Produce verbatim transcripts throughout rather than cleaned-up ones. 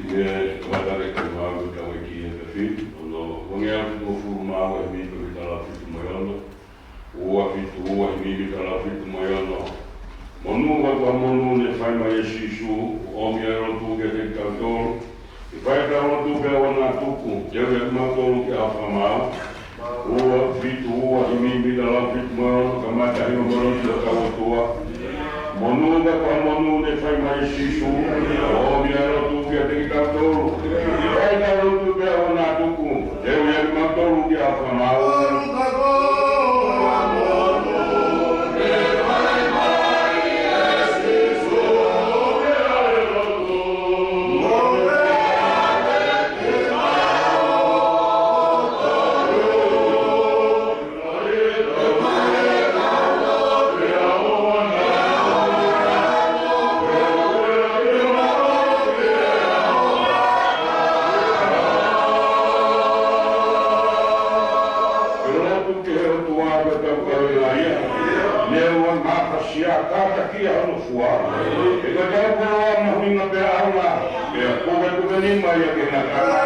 ʻI he kamatale kaumāu ko e tau ʻEiki he efiafi, ono uangeau fitungofulu mā ua, himi pē ki he taha fitu mo e ono. Ua fitu ua, himi ki he taha fitu mo e ono. Monū kotoa monū ne fai mai ʻe Sīsū, ʻomi ʻa e lotu kiate kitautolu. ʻE fai ʻetau lotu pea ʻoua naʻa tuku, teu ʻiate kimautolu ki he ʻaho fakamaau. Ua fitu ua, himi ki he taha fitu mo e ono, kamata ʻi he lotu ʻa hotau ʻOtua. Monū kotoa monū ne fai mai ʻe Sīsū, ʻomi ʻa e lotu kiate kitautolu. ʻE fai ʻetau lotu pea ʻoua naʻa tuku, teu ʻiate kimautolu ki he ʻaho fakamaau. Ke lotu ki he ʻOtua pea tau kau ʻi he ʻEiki. Neongo ʻa e mafasia, kātakiʻi ʻa hono fua. He ko e tau koloa, mahuʻinga pea ʻaonga, pea pukepuke nima ia ki he ngataʻanga.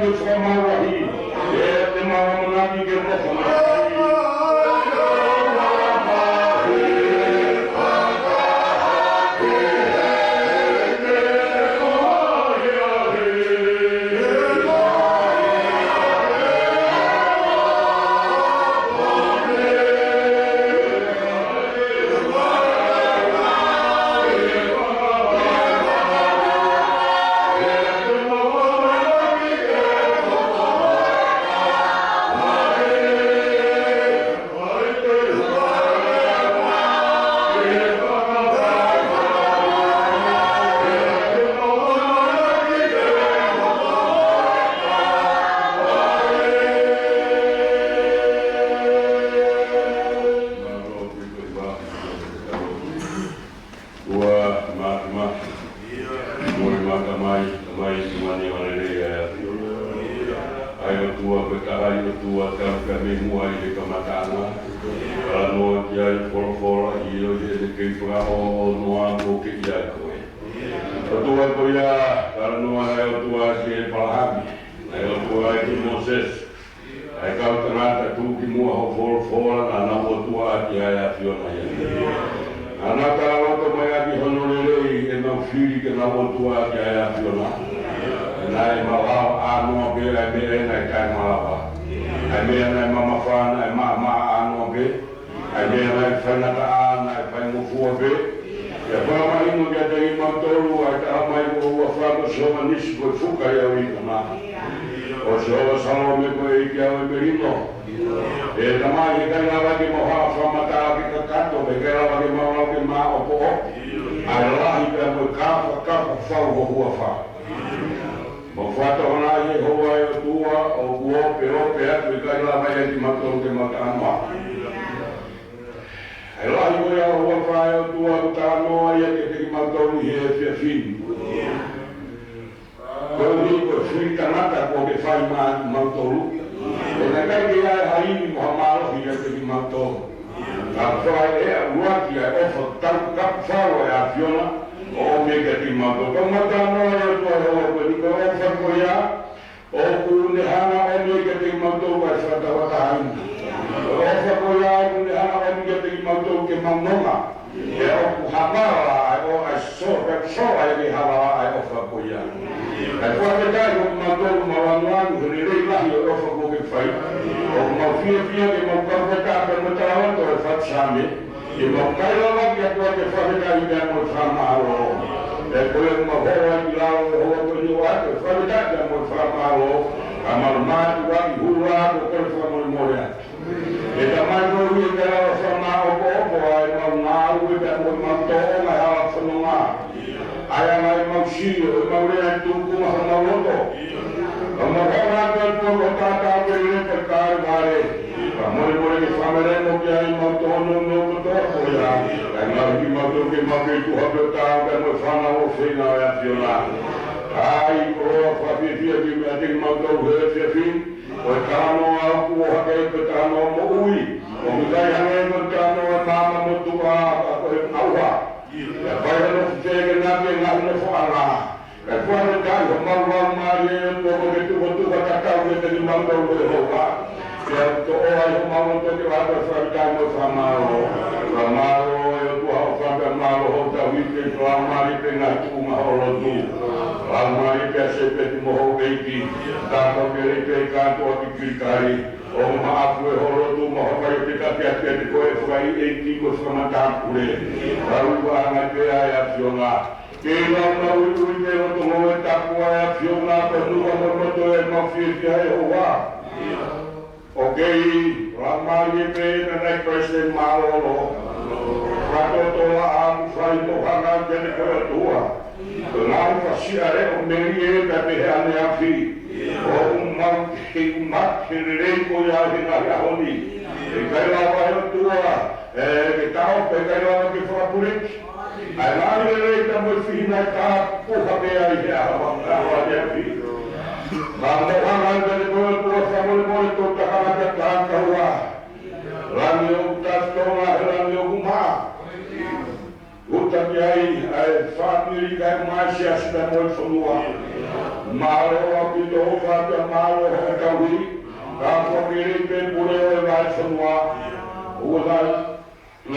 Fakamāuahi, ʻe te mau ʻamanaki ke nofo mai. ʻOtua māfimafi, muli mai, Tamai, Tamai, Sione ʻo e lelei ʻa e ʻAfiona. ʻA e ʻOtua, ko e taha ʻa e ʻOtua, tau ka mei muʻa ʻi he kamataʻanga. Talanoa ki ai ʻa e folofola, ʻio, ʻi heʻene kei fakaʻonoʻonoa ko ke ʻia koe. ʻOtua ko ia, talanoa ʻa e ʻOtua kia ʻĒpalahame, ʻa e ʻOtua kia Mōsese, ʻa e kau tangata tuʻukimuʻa ho folofola, naʻa nau ʻOtua ʻaki ʻa e ʻAfiona ia. Naʻa nau talaloto mai ʻaki hono lelei ʻenau fili ke nau ʻOtua ʻaki ʻa e ʻAfiona. He naʻe maʻu ʻa noa pē ʻa e meʻa naʻe taʻemalava. ʻA e meʻa naʻe mamafa naʻe maʻamaʻa ʻa noa pē. ʻA e meʻa naʻe faingataʻa naʻe faingofua pē. ʻIo, fakamahino kiate kimautolu ʻa e talamai ʻe he huafa ko Sihova Nisi ko e fuka ia ʻo ʻIkona. ʻO Sihova Salome ko e ʻEiki ʻa e melino. ʻE Tamai, ʻikai lava ke mau hanga ʻo fakamatala ke kakato, ʻikai lava ke mau lau ke maʻopoʻopo ʻa e lahi pea mo e kafakafa fau ho huafa. Mau fakatokangaʻi ʻe Sihova ʻe ʻOtua ʻoku ope, ope atu, ʻikai lava ia kimautolu ke mau talanoa. ʻA e lahi ko ia ho huafa ʻe ʻOtua ʻoku talanoa ia kiate kimautolu ʻi he efiafi ni. Koeʻuhi ko e fili tangata kuo ke fai maʻa kimautolu. He naʻe ʻikai ke ʻi ai ha ivi mo ha mālohi kiate kimautolu. Ka fai ʻe ʻuluaki ʻa e ʻofa tau kapu fau ʻa e ʻAfiona ʻo ʻomi kiate kimautolu. Ka mau talanoa ia ʻOtua he ʻaho ko eni ko e ʻofa ko ia ʻoku ne hanga ʻo ʻomi kiate kimautolu ʻa e fakatauʻatāina. Ko e ʻofa ko ia ʻoku ne hanga ʻo ʻomi kiate kimautolu ke mau nonga. Pea ʻoku halaʻi ʻa e ʻo ʻa e so, pea soa ia ke halaʻi ʻa e ʻofa ko ia. Kae fakafetaʻi ko kimautolu mau anuanu he lelei lahi ʻo e ʻofa kuo ke fai. ʻOku mau fiefia ke mau kau fakataha pea mo e talaloto ʻo e fatu Saame. Ke mau kaila lava ki he ʻOtua ke fakafetaʻi pea mo e fakamālō. Pea ko ia mau holo ai ki lalo he ʻaho ko eni ʻo ʻoatu e fakafetaʻi pea mo e fakamālō. Ka mau mātuʻaki hula ko e kole fakamolemole atu. ʻE Tamai, koeʻuhi ʻikai lava fakamaʻopoʻopo ʻa e mau ngāue pea mo e mau tōʻonga he hala fononga. ʻA e anga ʻemau sio, ʻemau lea, ʻa e tūkunga homau loto. Ka mau hanga atu ʻOtua ko e taʻataʻa ke lele pea ka e vale. Ka molemole ke fakamelemo ki ai ʻemau tōnounou kotoa ko ia. Kae ngaohi kimautolu ke mau kei tuha pē ʻo taau pea mo e fānau ʻofeina ʻo e ʻAfiona. ʻAi koloa fakafiefia kiate kimautolu he efiafi ni. Ko e talanoa ʻoku ʻohake, ko e talanoa moʻui. ʻOku ʻikai hangē ko e talanoa ʻa e maama motuʻa, ka ko e ʻauha. Pea fai hono fefekenaki e ngaahi nofoʻanga. Kae fakafetaʻi homau laumālie ʻOtua kuo ke tufotufa tatau kiate kimautolu ʻe Sihova. Pea toʻo ai homau loto ke ʻoatu e fakafetaʻi mo e fakamālō. Fakamālō ʻe ʻOtua hoʻo ʻofa pea mālō hoʻo tauhi pea laumālie pea ngaahi tuʻunga hoʻo lotu. Laumālie pea Sēpeti mo houʻeiki. Tākau ke lei pē kātoa ki Kilikali. ʻOku mau ʻalu ʻi ho lotu, mau hapai ʻo pekaki atu kiate koe ʻe fakaʻeiʻeiki mo e fakamatāpule. Kau ʻi he ʻaho ni pē ʻa e ʻAfiona. Ke mau maʻu ʻi he loto ngoue tapu ʻa e ʻAfiona, ko e nuka mo e loto ʻemau fiefia ʻe Sihova. ʻOkei, laumālie pē naʻe ʻi ai Palesiteni Mālōlō. Fakatotolo ʻa e ʻamu fai mo hanga kiate koe ʻOtua. Ko e ngaahi fasiʻa leʻo melie pea pehē ʻaneafi. ʻOku mau kei umaki he lelei ko ia he ngaahi ʻaho ni. ʻIkai lava ʻe ʻOtua, ʻe, ke taʻofi, ʻikai lava ke fakapuliki ʻa e ngaahi lelei ka mo e fihinaʻi ka puha pē ai he ʻaho, ʻaho ʻaneafi. Ka mau hanga atu kiate koe ʻOtua fakamolemole ʻo tau tangata kātoa. Langi ʻoku tasi Tonga he langi ʻoku maʻa. Uta ki ai ʻa e fāmili kae ʻumaʻā e siasi pea mo e fonua. Mālō ʻaupito ʻofa pea mālō hoʻo tauhi. Ka ko e lelei pē pule ʻo e vahefonua. ʻOua naʻa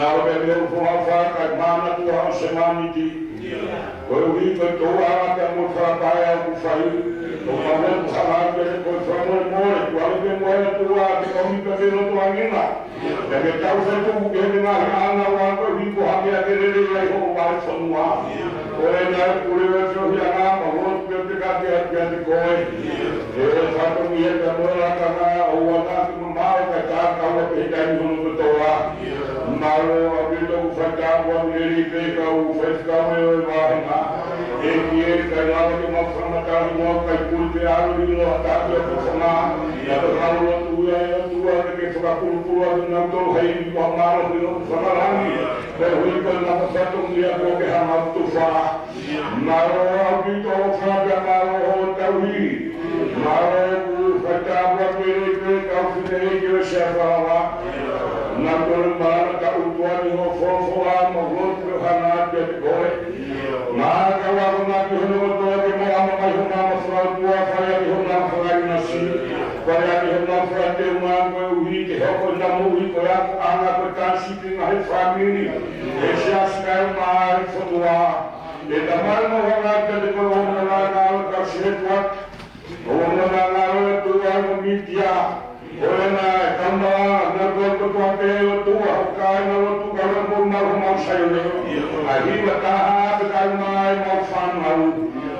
ʻalu pē mei hoʻo fofonga ʻo fai kae manatua ʻa e semāniti. Koeʻuhi ko e tōʻonga pea mo e fakapaea ʻoku fai. ʻOku mau lotu ʻa e ngaahi pele ko e fakamolemole. Kuo ʻalu pē mo e ʻOtua ke ʻomi pē mei loto ange na. Pea ke tau fetuku ki he ngaahi ʻānaua koeʻuhi ko e hangē ʻoku lelei ai hoʻo vahefonua. Ko ena ʻe pule ʻo e feohiʻanga, mau lotu pē ʻo fekau kiate koe. ʻE fatongia pea mo e lakanga, ʻoua naʻa ke mamaʻo kae tā kaua pē he taimi hono kotoa. Mālō ʻaupito ʻoku fai tāpuaki lelei pē kau faifekau ʻo e vahenga. ʻEiki ē, kae lava ke mau fakamatala hingoa kae puli pē ʻalu ʻi loto ʻa e tāpuaki ʻo e fofonga. Pea ko ʻemau lotu ia ʻe ʻOtua ke ke fakapulupulu ʻa kinautolu hei ni kua mālō ʻi loto fakalangi. Koeʻuhi ko e nau fatongia kuo ke hanga ʻo tufa. Mālō ʻaupito ʻofa pea mālō hoʻo tauhi. Mālō ʻoku fai tāpuaki lelei pē kau fineʻeiki ʻo e Sea Falava. Nautolu malanga ka ʻOtua ni hoʻo folofola, mau lotu pē ʻo hanga atu kiate koe. Naʻa ke akonaki hono kotoa ke mau ʻomai honau maʻamaʻa fakaʻotua, fai ʻaki honau fakaʻinasi, fai ʻaki honau fakateunga koeʻuhi ke hoko ʻenau moʻui ko e akoʻanga ko e tāsipinga he fāmili, he siasi kae ʻumaʻā e fonua. ʻE Tamai, mau hanga atu kiate koe ʻo mau ngāue ʻa e kau sētuata, ʻo mau ngāue ʻa e ʻOtua ʻi he mītia. Ko ena ʻe kaunga na ko e kotoa pē ʻOtua, ʻo kāinga lotu ka na mo mau homau Saione. ʻA e hiva taha pē kae ʻumaʻā ʻemau fānau.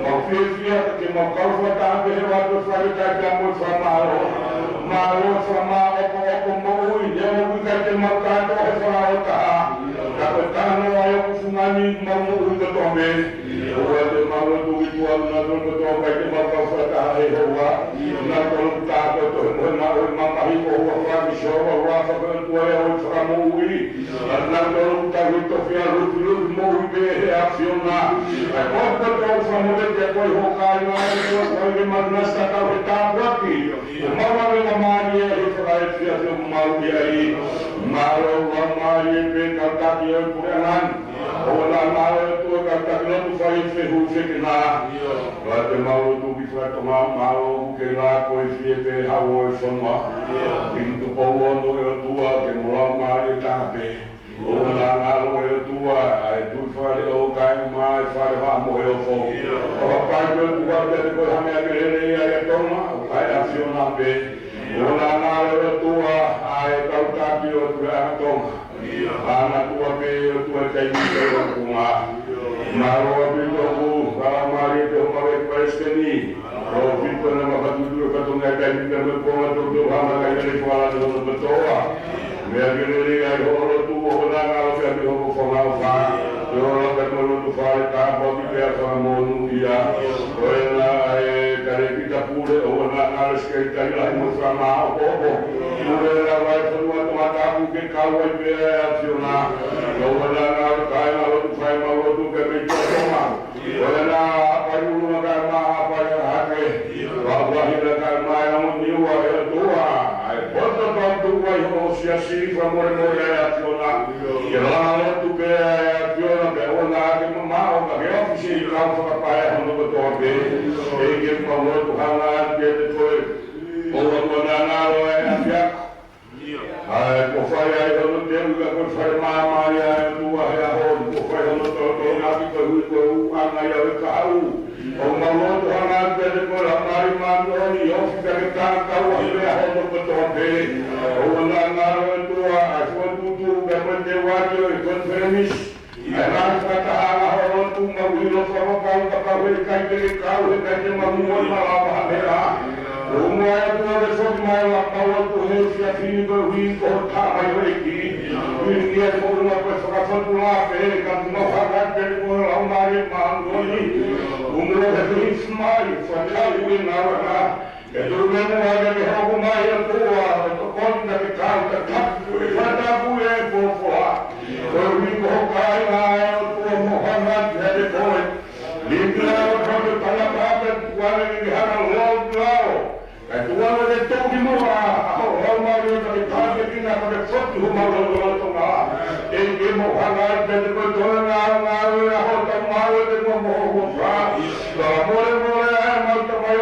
Mau fiefia ke mau kau fakataha pē he ʻoatu e fakafetaʻi pea mo e fakamālō. Mālō e fakamāʻopoʻopo moʻui, neongo ʻoku ʻikai te mau kātoa he fakaʻotaha. Ka ko e taha noa ʻa e ʻoku fungani mau moʻui kotoa pē. ʻOua te mau lotu ki tuʻa nautolu kotoa ʻikai te mau kau fakataha he houa. Nautolu ʻoku tā kotoa he mohenga ʻo e mamahi, ko e huafa ʻo Sihova, huafa ko e ʻOtua ia ʻo e fakamoʻui. Nautolu ʻoku tauhi tofiʻa lufilufi moʻui pē he ʻAfiona. ʻA e kotoa ʻoku fakamoʻoni pē ko e hoʻo kāinga ʻa e ʻOtua, ko e ke mau nasa tatau he tāpuaki. Ko e mau ʻave na mālie he fakaefiafi ʻoku mau ʻi ai. Mālō ʻoku mālie pē kau taki ʻo e puleʻanga ni. ʻOua naʻa ngalo e ʻOtua kau taki lotu fai fehuʻi fekina. Ka te mau lotu ki fakatonga, mālō ʻoku ke lākoifie pē haʻo fonua. ʻI Tupou Ono ʻe ʻOtua ke mo lau mālie taha pē. ʻOua naʻa ngalo e ʻOtua ʻa e tui fale ʻo kae mai fale ha mo e ofo. ʻO hapai ko e ʻOtua pē ko e hangē ʻoku lelei ai ʻa Tonga, ʻo kae ʻAfiona pē. ʻOua naʻa ngalo e ʻOtua ʻa e kau taki ʻo e puleʻanga Tonga. ʻAna tua pē ʻOtua ʻi he taimi ko ē ʻoku ngā. Mālō ʻaupito ʻoku fakamālie pē hoʻo palesiteni. ʻOku ʻaupito ʻena makatuʻutuʻu e fatongia ʻi he taimi ko ē ʻoku ngā tō tō hana kai ʻene kuala ni hono kotoa. Meʻa ke lelei ai hoʻo lotu ʻoku na ngalo pē ʻa e hoʻo fonga ʻofa. Te ola pē mo lotu fale tāpuaki pea fakamonūʻia. Ko ena ʻa e kale kita pule ʻoku na ngalo sekelitali lahi mo e fakamaʻopoʻopo. Pule na vai fonua Tongatapu ke kau ai pē ʻa e ʻAfiona. ʻOku na ngalo kae ngalo tu fai mau lotu ke mei Tonga. Ko ena ʻa Paeʻulu na kae maʻa ʻa Paeʻaho hake. Vaʻuvahi na kae maʻa ʻa Niua ʻe ʻOtua. ʻA e poto tau tuku ai hoʻo siasi fakamolemole ʻa e ʻAfiona. Ke langa lotu pē ʻa e ʻAfiona pea ʻoua naʻa ke mamaʻo ka ke ofi siʻi kau fakapaea hono kotoa pē. ʻEiki mau lotu hanga atu kiate koe. ʻOua naʻa ngalo e ʻapiako. ʻA e kuo fai ai hono teu ka ko e fai māmā ia ʻa e ʻOtua he ʻaho ni, kuo fai hono tōtōnaki koeʻuhi ko e ʻuʻanga ia ʻo e kahaʻu. ʻOku mau lotu hanga atu kiate koe Laumālie Māʻoniʻoni, ofi pea ke tā kaua ʻi he ʻaho ni kotoa pē. ʻOua naʻa ngalo e ʻOtua ʻa e fokotuʻutuʻu pea mo e teuaki ʻo e konifelenisi. ʻA e ngaahi fakatahaʻanga hoʻo lotu mau ʻilo fakapapau kapau he ʻikai te ke kau he ʻikai te mau moʻui malava ha meʻa. ʻOku mau ʻOtua ke foki mai ʻa e pau atu he efiafi ni koeʻuhi ko e tamaioʻeiki. ʻUhinga ia ko e ʻuhinga ko e fakafatu lape ka mau hanga pē ko e Laumālie Māʻoniʻoni. ʻOku mau he hifo mai fakatau ʻi he ngāue na. ʻE tolu me mo ake ke hoko mai ʻa e ʻOtua, ʻe tokoni na ke kau ta tapu, ʻe fakatapu ʻe he folofola. Koeʻuhi ko ho kāinga ʻa e ʻOtua mo hanga ki he koe. Liki ʻa e ʻOtua ke tala pāke tuane ke hanga lau ki lao. Kae tuane ke toki mo a, ʻa ho lau mai ʻo ke tāke kina ka ke foti ho mau lau lau tonga. ʻEiki mo hanga ki he koe tō ngā ngā ʻo e ʻaho ta mau ʻe te mo mo ho fā. Ka mole mole ʻa e mau tamai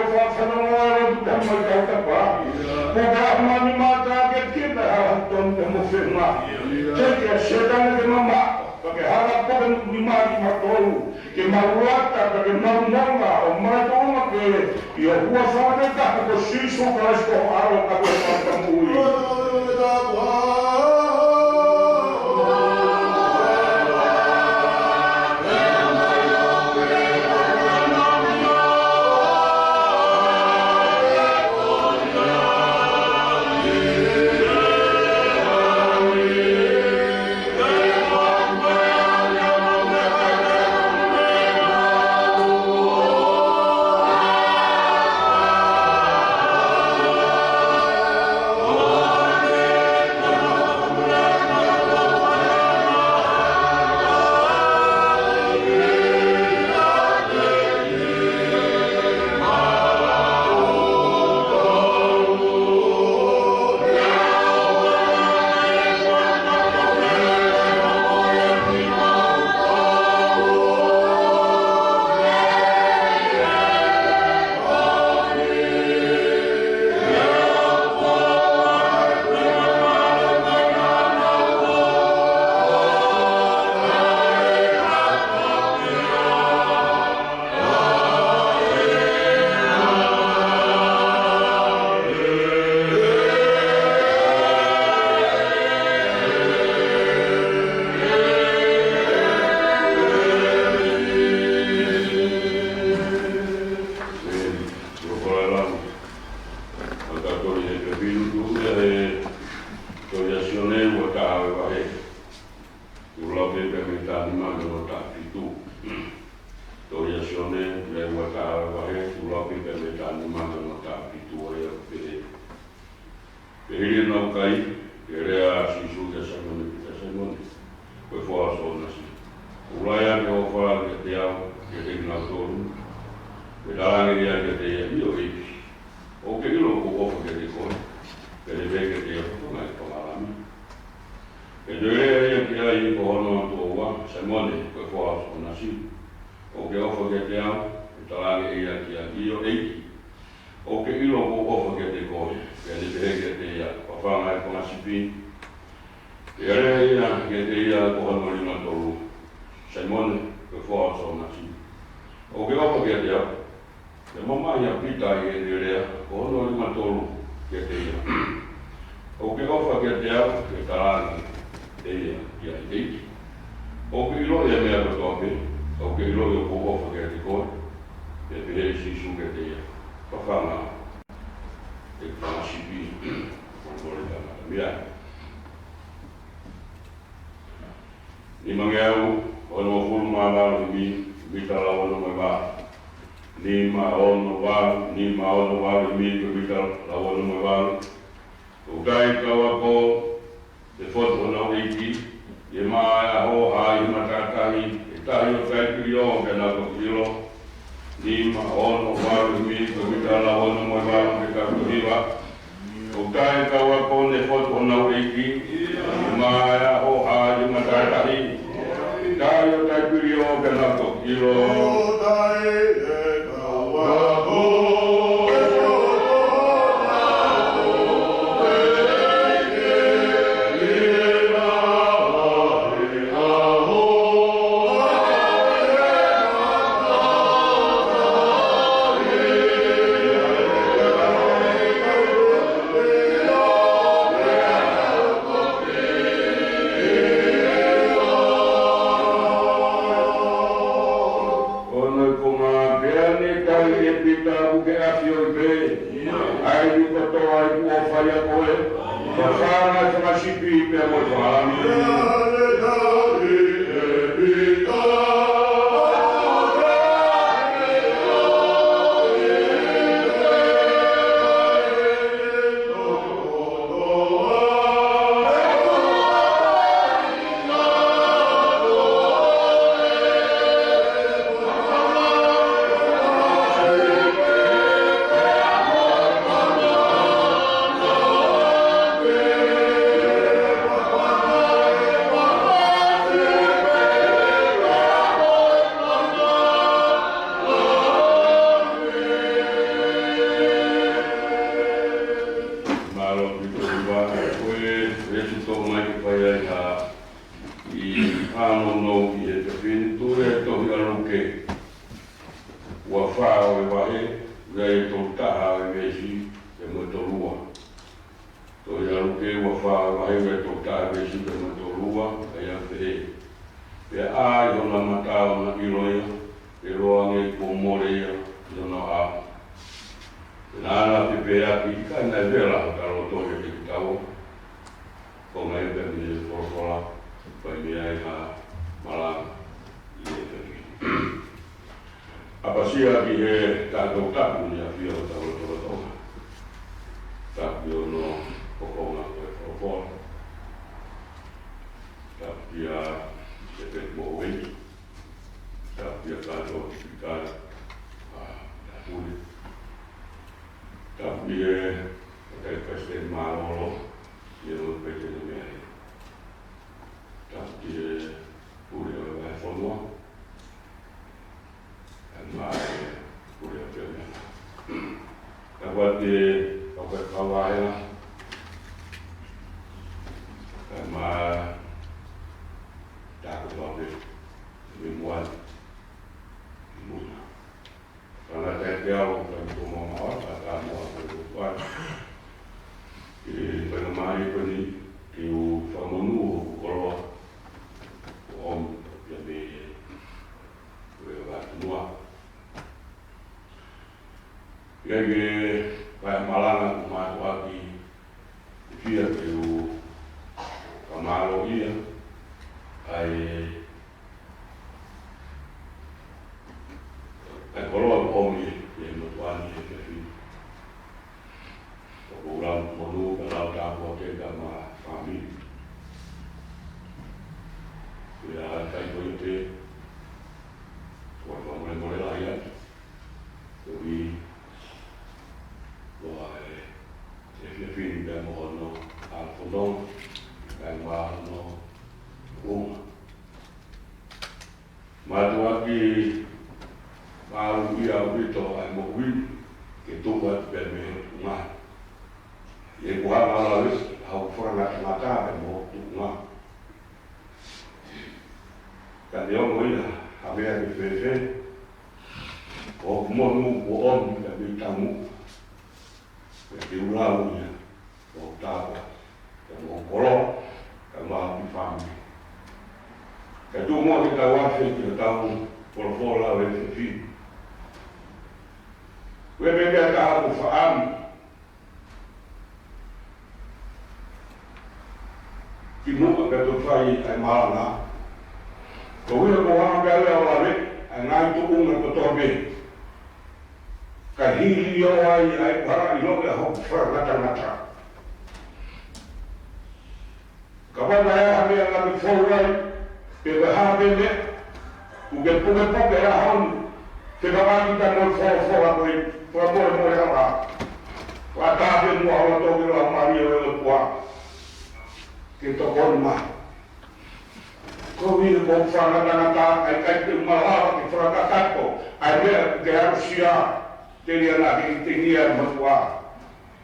Puke ʻa homau nima ke kipe ha tonu ke mo fenga. Teke ʻa Sētane ke mamaʻo, pea ke halapuke nima kimautolu, ke mau lata, pea ke mau nonga, ʻo mau tōnga pē, ʻi ho huafa pē ka ko Sīsū Kalaisi ko ho ʻAlo ka ko homau Fakamoʻui. Ko e folofola ʻa e ʻOtua. Ko e tau tohi ʻe he pepinu tuʻu ia he tohi ʻa Sione ua taha ʻo e vahe. Tuʻu lau pē mei he taha nima ki hono taha fitu. Tohi ʻa Sione, ʻi he ua taha ʻo e vahe, tuʻu lau pē mei he taha nima ki hono taha fitu ʻo ia ʻoku pehē. Pea hili ʻenau kai, pea lea ʻa Sīsū kia Saimone Pita, Saimone, ko e foha ʻo Sōnasi, ʻoku lahi ange hoʻo ʻofa kiate au kiate kinautolu? Pea talaange ʻe ia kiate ia, ʻIo ʻEiki, ʻoku ke ʻilo ʻoku ou ʻofa kiate koe. Pea ne pehē kiate ia, Fafanga ʻeku fanga lami. Pea toe lea ʻe ia ki ai ko hono tuʻo ua, Saimone, ko e foha ʻo Sōnasi, ʻoku ke ʻofa kiate au? Pea talaange ʻe ia ki ai, ʻIo ʻEiki, ʻoku ke ʻilo ʻoku ou ʻofa kiate koe. Pea ne pehē kiate ia, Fafanga ʻeku fanga sipi. Pea lea ʻe ia kiate ia ko hono lima tolu, Saimone, ko e foha ʻo Sōnasi, ʻoku ke ʻofa kiate au? Pea mamahi ʻa Pita ʻi heʻene lea ko hono lima tolu kiate ia, ʻOku ke ʻofa kiate au? Pea talaange ʻe ia ki ai, ʻEiki, ʻoku ke ʻiloʻi ʻa e meʻa kotoa pē, ʻoku ke ʻiloʻi ʻoku ou ʻofa kiate koe. Pea pehē ʻe Sīsū kiate ia, Fafanga ʻeku fanga sipi. Ko e kole ka mata mea. Nimangeau onongofulu mā valu himi, mita lau ono mo e vā. Nima ono valu, nima ono valu himi, mita lau ono mo e vā. ʻOku ʻikai kau ako ʻe he fotu honau ʻeiki, ʻi he maʻa ʻo e ʻaho, ʻa e hima tātahi, ʻe tahi ʻo taipili ʻo aʻu ki heʻenau toki ʻilo. Nima ono valu himi, mita lau ono mo e vā, ke tau tohiva. ʻOku ʻikai kau ako ʻe he fotu honau ʻeiki, ʻi he maʻa ʻo e ʻaho, ʻa e hima tātahi, ʻe tahi ʻo taipili ʻo aʻu ki heʻenau toki ʻilo. Ono ko ngā pea ne tali ʻe Pita, ʻOku ke ʻafioʻi pē ʻa e ʻivi kotoa ʻi he ʻofa ʻa koe? Fafanga ʻeku fanga sipi pea mo e fanga lami. ʻI he ʻaho nounou ʻi he efiafi ni, tuʻu e tohi ʻa Luke, ua fā ʻo e vahe, ʻa ia ʻe tolu taha ʻo e veesi, pea mo e tolu ua. Tohi ʻa Luke, ua fā ʻo e vahe, ʻa ia ʻe tolu taha ʻo e veesi, pea mo e tolu ua, ʻa ia ʻoku pehē: Pea ʻā ʻi hona mata ʻo na ʻilo ia, pea ʻiloange kuo mole ia ʻi hona ʻao. Pea naʻa na pehē ʻaki, ʻIkai naʻe vela hota loto ʻiate kitaua? Ko e ngaahi pē mei he folofola, fai mei ai ha malanga ʻi he efiafi ni. ʻApasia ki he taʻetotapu ni ʻa e ʻafio ʻo hotau lotolotonga. Tapu ʻi hono fofonga ko e folofola. Tapu kia Sēpeti Moʻueiki. Tapu kia Kātoa Kipikale. ʻA, tapu ni. Tapu ki he, ʻa e Palesiteni Mālōlō, ʻi he Palesiteni Meʻa. Tapu ki he Pule ʻo e Vahefonua. ʻA ia mo e Pule ʻo e Meʻa. Tapu ki he Fakafetaʻi Vāhenga. ʻA ia mo e Tākotopāpe. Ni muan. Ni muan. Ka na te ke au, ka i tō mama ʻa, ka ka mua, ka i tō ʻai. ʻE, ka na mai ko ni, ke u fakamonū hoku koloa, ʻo om, ia me, ʻo e vātunua. Ia ke, ka e malanga ko mātuʻaki, ʻe fia ke u, ka mālō ia, ʻa e, ʻa e koloa ʻoku ʻomi ʻe he motuʻa ni he efiafi ni. ʻOku ou lau monū ka lau tāpuaki ki he kau fāmili. Pea ʻikai ko ia pē, ʻoku ou fakamolemole lahi atu. Koeʻuhi, ʻoku ʻi he efiafi ni pea mo hono ʻalu fononga, kae ʻumaʻā hono uma. Mātuʻaki, mālō ia ʻaupito ʻa e moʻui ke tuku atu pea mei he tuʻunga. ʻI heʻeku hanga ʻo lave, ʻa hoku fakangatangata pea mo hoku tuʻunga. Ka neongo ia ha meʻa ke fēfē, ko hoku monū kuo ʻomi pea mei taumuʻa. Pea ke u lau ia, ʻo tāpuaki, pea mo hoku koloa, pea mo hoku fāmili. Kae tuku muʻa ke tau afe ki hotau folofola ʻo e efiafi ni. Ko e meʻa pē ʻe taha ʻoku ou fakaʻamu kimuʻa pea toki fai ʻa e malanga. Koeʻuhi ko e hanga pē ʻe au ʻo lave ʻa e ngaahi tuʻunga kotoa pē. Ka hili ʻo ai ʻa e para ʻi loto ʻa hoku fakangatangata. Kapau naʻe ʻi ai ha meʻa naʻa ne fou ai, pe ko e hā pē meʻa, ʻoku ke pukepuke ʻa hono fekauʻaki pea mo e folofola ko eni, fakamolemole ʻaupito. Fakataha pē muʻa ho loto ki he Laumālie ʻo e ʻOtua. Ke tokoni mai. Koeʻuhi ko e fakangatangata, ʻa ia ʻikai te u malava ke fakakakato ʻa e meʻa ʻoku ke aʻusia, telia naʻa ke ʻitengia e motuʻa.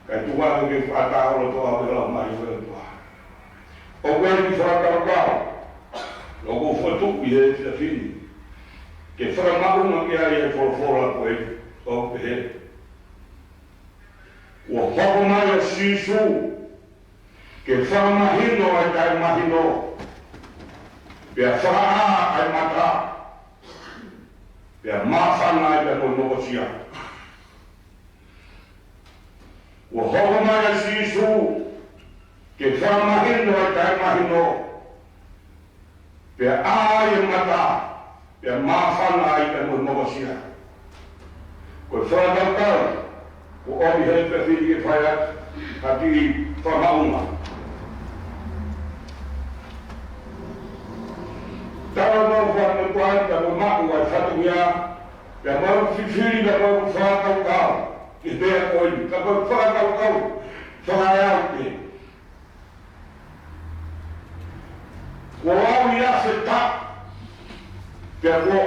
Kae tuku ange ke fakataha ho loto ʻi he Laumālie ʻo e ʻOtua. ʻOku ʻi ai e kiʻi fakakaukau ʻoku ou fokotuʻu ʻi he efiafi ni ke fakamaʻunga ki ai e folofola ko eni, ʻoku pehē: Kuo hoko mai ʻa Sīsū ke fakamahino ʻa e taʻemahino, pea fakaʻā ʻa e mata, pea māfana ai pea mo e mokosia. Kuo hoko mai ʻa Sīsū ke fakamahino ʻa e taʻemahino, pea ʻā ai e mata, pea māfana ai pea mo e mokosia. Ko e fakakaukau ʻoku ʻomi he efiafi ni ke fai atu ha kiʻi fakamaʻunga. Tala mau fakamotuʻa ai pea mo maʻu ʻa e fatongia, pea mau fifili pea mau fakakaukau ki he meʻa ko eni, ka mau fakakaukau fakaeau pē. Kuo aʻu ʻi he afe taʻu, pea kuo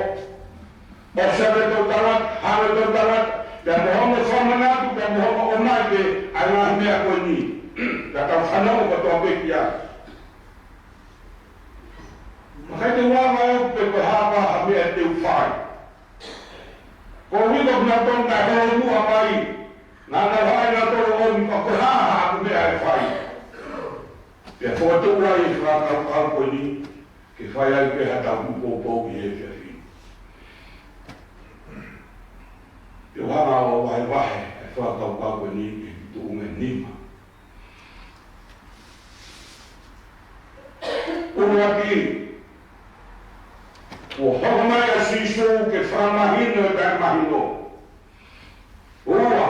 ʻosi ʻa e tau tangata, ʻa e tau tangata, pea mo hono fakamanatu, pea mo hono ʻomai pē ʻa e ngaahi meʻa ko eni. Ka tau fanongo kotoa pē ki ai. Naʻe ʻikai te u lava ʻo pehē ko e hā ha meʻa te u fai. Ko e uike ʻo kinautolu naʻe hōmua mai, naʻa nau haʻu nautolu ʻo ʻomi, ko e hā haʻaku meʻa ʻe fai. Pea fokotuʻu ai e fakakaukau ko eni, ke fai ai pē haʻatau poupou ʻi he efiafi ni. Te u hanga ʻo vahevahe e fakakaukau ko eni ki he tuʻunga ʻe nima. ʻUluaki, kuo hoko mai ʻa Sīsū ke fakamahino e taʻemahino. Ua,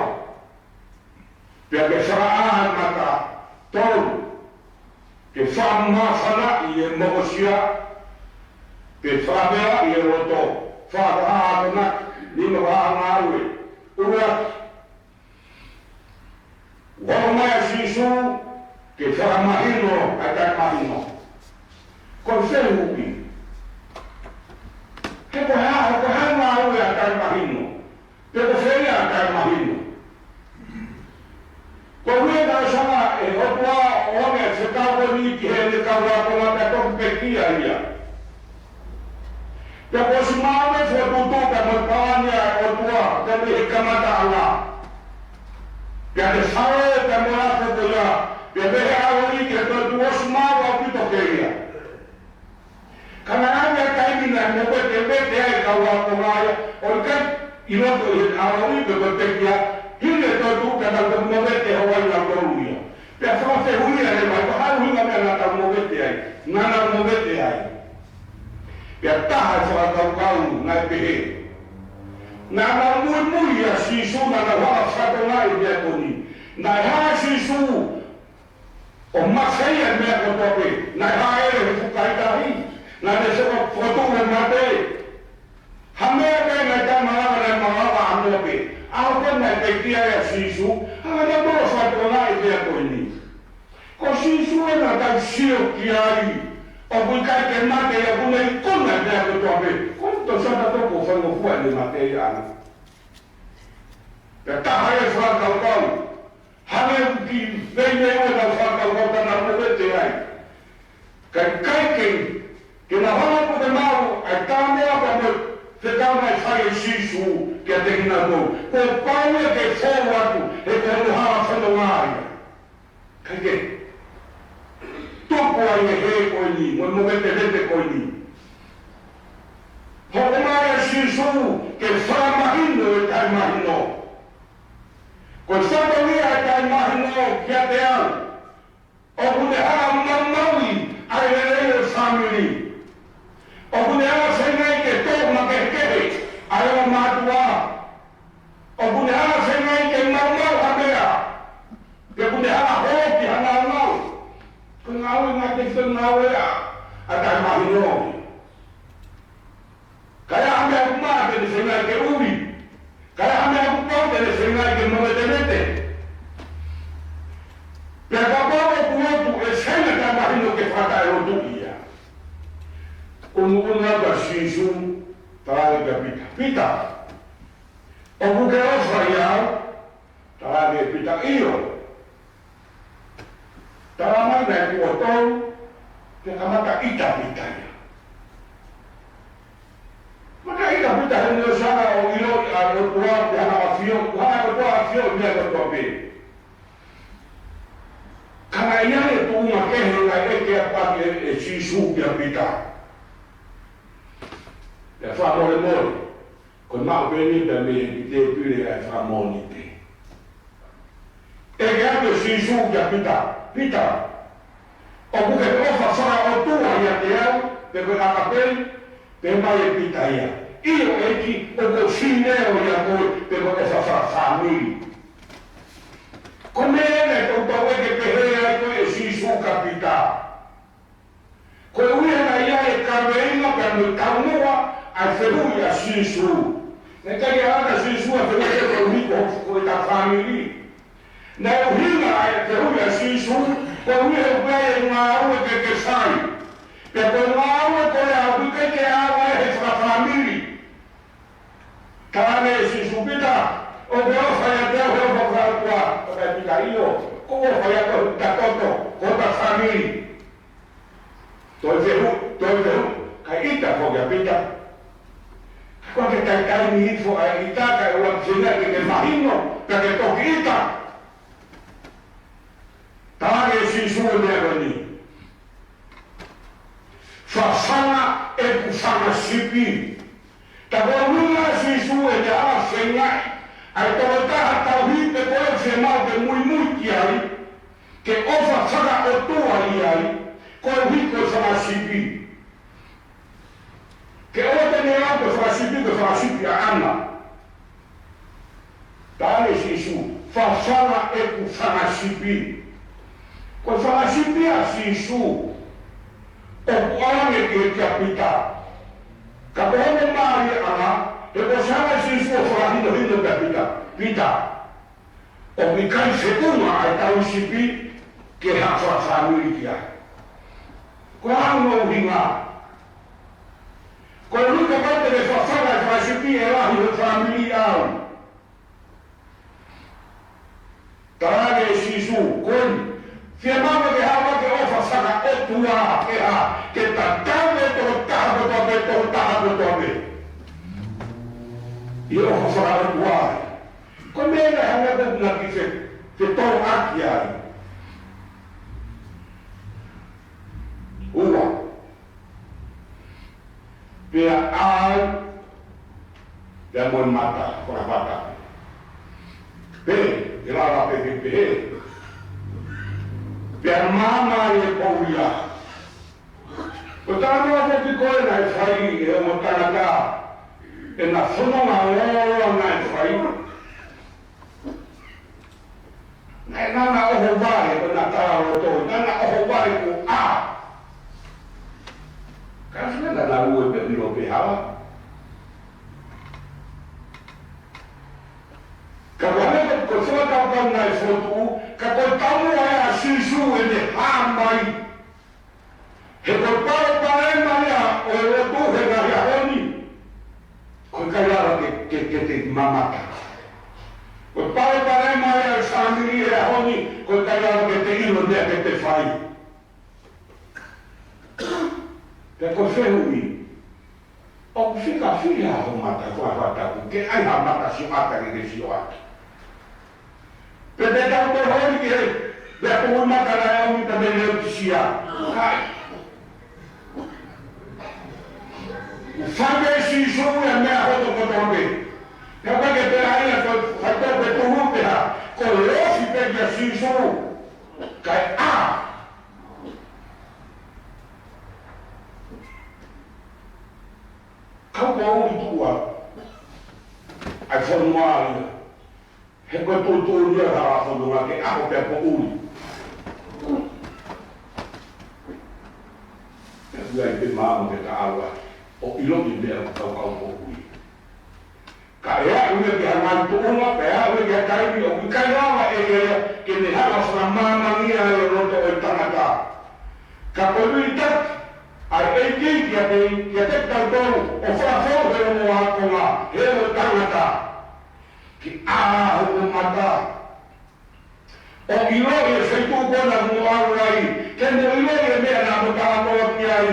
pea ke fakaʻā e mata. Tolu, ke fakamāfanaʻi e mokosia, pea fakavelaʻi e loto. Fā, ko e hā ʻa e nima vahe ngāue. ʻUluaki, kuo hoko mai ʻa Sīsū ke fakamahino ʻa e taʻemahino. Ko e fehuʻi, he ko e hā, ko e hā e ngāue ʻa e taʻemahino? Pe ko fē ia ʻa e taʻemahino? Ko e ʻuhinga naʻe sanga ʻe he ʻOtua ʻo ʻomi e fekau ko eni ki heʻene kau ākonga pea toki pekia ia. Pea kuo ʻosi maʻu e fokotuʻutuʻu pea mo e palani ʻa e ʻOtua, pea mei he kamataʻanga. Pea ne fale pea mo e ako ko ia, pea mei he ʻaloʻi ki he toetuʻu, ʻosi maʻu ʻaupito ʻe ia. Ka naʻe ʻi ai e taimi naʻe movetevete ai e kau ākonga ia, ʻo ʻikai ʻi loto ʻi he ʻaloʻi pe ko e pekia, hili e toetuʻu pea nau toki movete holo ai nautolu ia. Pea fakafehuʻia leva, ko e hā e ʻuhinga meʻa naʻa nau movete ai, naʻa nau movete ai. Pea taha e fakakaukau naʻe pehē, naʻa nau muimui ʻia Sīsū, naʻa nau hanga ʻo fakatokangaʻi e meʻa ko eni. Naʻe hā ʻa Sīsū ʻo mafeia e meʻa kotoa pē, naʻe hāʻele he fukahi tahi, naʻa ne fokotuʻu e mate. Ha meʻa pē naʻe taʻemalava, naʻe malava ʻānoa pē. ʻAho ko ē naʻe pekia ai ʻa Sīsū, hanga nautolu ʻo fakatokangaʻi e meʻa ko eni. Ko Sīsū ē naʻa tau sio ki ai, ʻoku ʻikai ke mate ia, ʻoku ne ikuna e meʻa kotoa pē. Ko e toki sata toko faingofua ʻene mate ia ʻana. Pea taha e fakakaukau, hangē ʻoku kiʻi veiveiua ʻetau fakakaukau ka nau movete ai. Ka ʻikai ke, ke nau hanga ʻo puke maʻu ʻa e taumuʻa pea mo e fekau naʻe fai ʻe Sīsū kiate kinautolu. Kuo pau ia ke fou atu, he ko hono hala fononga ia. Kae kehe, tupu ai e hē ko eni, mo e movetevete ko eni. Hoko mai ʻa Sīsū ke fakamahino e taʻemahino. Ko e fatongia e taʻemahino kiate au, ʻoku ne hanga ʻo maumauʻi ʻa e lelei ʻo e fāmili. ʻOku ne hanga ʻo feingaʻi ke tō makehekehe ʻa e ongo mātuʻa. ʻOku ne hanga ʻo feingaʻi ke maumau ha meʻa. Pe ʻoku ne hanga ʻo hō ki ha naunau. Ko e ngāue, ngaahi tefitoʻi ngāue ʻa, ʻa e taʻemahino. Ka ʻi ai ha meʻa ʻoku maʻa te ne feingaʻi ke ui. Ka ʻi ai ha meʻa ʻoku pau te ne feingaʻi ke movetevete. Pea kapau ʻoku lotu, ʻe feinga e taʻemahino ke fakataʻelotuʻi ia. ʻUnuʻunu atu ʻa Sīsū, talaange kia Pita, Pita, ʻoku ke ʻofa ʻiate au? Talaange ʻe Pita, ʻio. Talamai naʻe tuʻo tolu, pea kamata ʻita Pita ia. Kamata ʻita Pita he naʻe ʻosi hanga ʻo ʻiloʻi ʻa e ʻOtua, pea hanga ʻo ʻafio, hanga ʻe he ʻOtua ʻo ʻafioʻi e meʻa kotoa pē. Ka naʻe ʻi ai e tuʻunga kehe naʻe ʻeke atu ʻaki ʻe, ʻe Sīsū kia Pita. Pea fakamolemole, ko e maʻu pē eni pea mei he tēpile ʻa e fakamoʻoni pē. ʻEke atu ʻe Sīsū kia Pita, Pita, ʻoku ke ʻofa fakaʻotua ʻiate au, pe ko e ʻakapei? Pehē mai ʻe Pita ia, ʻio ʻEiki, ʻoku ou fineʻi ʻia koe, pe ko e ʻofa fakafāmili. Ko e meʻa eni naʻe toutou ʻeke pehē ai ko ē ʻe Sīsū kia Pita. Koeʻuhi naʻe ʻi ai e kaveinga pea mo e taumuʻa ʻa e fehuʻi ʻa Sīsū. Naʻe ʻikai ke ʻalu ʻa Sīsū ʻo fehuʻi koeʻuhi ko, ko ʻeta fāmili. Naʻe ʻuhinga ʻa e fehuʻi ʻa Sīsū, koeʻuhi he ʻoku ʻi ai e ngāue ke ke fai. Pea ko e ngāue ko ia ʻoku ʻikai ke ʻaonga ia he fakafāmili. Talaange ʻe Sīsū, Pita, ʻoku ke ʻofa ʻiate au he ʻofa fakaʻotua? Talaange ʻe Pita, ʻio, ʻoku ou ʻofa ʻiate koe, ʻi hota toto, ko hota fāmili. Toe fehuʻi, toe fehuʻi, ʻita foki ʻa Pita. Ko e ke taimi hifo ʻa e ʻita kae ʻoua ke feinga ke ke mahino, ka ke toki ʻita. Talaange ʻe Sīsū e meʻa ko eni. Fafanga ʻeku fanga sipi. Ka ko e ʻuhinga ʻa Sīsū ʻene ala feingaʻi ʻa e tokotaha tauhi pe ko e fiemaʻu ke muimui ki ai, ke ʻofa fakaʻotua ʻi ai, koeʻuhi ko e fanga sipi. Ke ʻoua te ne ʻalu ko e fanga sipi, ko e fanga sipi ʻaʻana. Talaange ʻe Sīsū, fafanga ʻeku fanga sipi. Ko e fanga sipi ʻa Sīsū, ʻoku ʻalu ange ki he kia Pita. Ka ko hono mālie ʻana, he ko e sanga Sīsū ʻo fakahinohino kia Pita. Pita, ʻoku ʻikai feʻunga ʻa e tauhi sipi ke ha fanga fāmili ki ai. Ko e hā hono ʻuhinga? Koeʻuhi kapau te ke fafanga e fanga sipi ʻe lahi ho fāmili ʻaʻau. Talaange ʻe Sīsū, ko eni, fiemaʻu ke haʻu ke ʻofa fakaʻotua, ke hā, ke tatau e tokotaha kotoa pē, tokotaha kotoa pē. ʻI he ʻofa fakaʻotua. Ko e meʻa ia hanga ko na ki fe, fetōʻaki ai. Ua. Pea ʻai, pea mo e mata, ko e mata. Pea, ʻe lava pē ke pehē. Pea maama e poʻuli ia. Ko e talanoa foki ko ē naʻe fai ʻe he ongo tangata, ʻena fononga ʻo naʻe fai. Naʻe, naʻá na ʻohovale, ko ʻena talaloto, naʻá na ʻohovale ko ā. Ka sina naʻá na lue pē ʻilo pē hala. Ka ko e hā ko e fakakaukau naʻe fotu, ka ko e taumuʻa ʻa Sīsū ʻene hā mai. He ko e palopalema ia ʻo e lotu he ngaahi ʻaho ni, ko e ʻikai lava ke, ke, ke te mamata. Ko e palopalema ia ʻo e fāmili he ʻaho ni, ko e ʻikai lava ke te ʻilo meʻa ke te fai. Pea ko e fehuʻi, ʻoku fika fiha ho mata, ko e fataku, ke ʻai ha mata sioʻata ke ke sioʻaki. Pe te tau toe holi ki he, pea ko e mata naʻe ʻomi ta me leo ki sia. Hai. Fai pē Sīsū ia meʻa hono kotoa pē. Pea ko e ke pehē ai ko e fai tō pē tuhu pē ha. Ko e ofi pē kia Sīsū. Kae ʻā. Kau poʻuli tuʻa. ʻAi fonua ia. He ko e tuʻutuʻuni ia ha fonua ke ʻaho pea poʻuli. Pea ʻoku ʻi ai pē māmani ke ta ʻalu ai. ʻO ʻiloʻi meʻa ʻoku tau kau poʻuli. Ka ʻe aʻu ia ki ha ngaahi tuʻunga, pea aʻu ia ki ha taimi ʻoku ʻikai lava ʻe ia ke ne hanga ʻo fakamāmangia e loto ʻo e tangata. Ka ko e ui taki ʻa e ʻEiki kiate, kiate kitautolu ʻo fakafou he ongo ākonga, he ongo tangata. Ke ʻā hoʻo mata. ʻO ʻiloʻi e feituʻu ko ena mo ʻalu ai, ke mo ʻiloʻi e meʻa naʻa mo talanoa ki ai.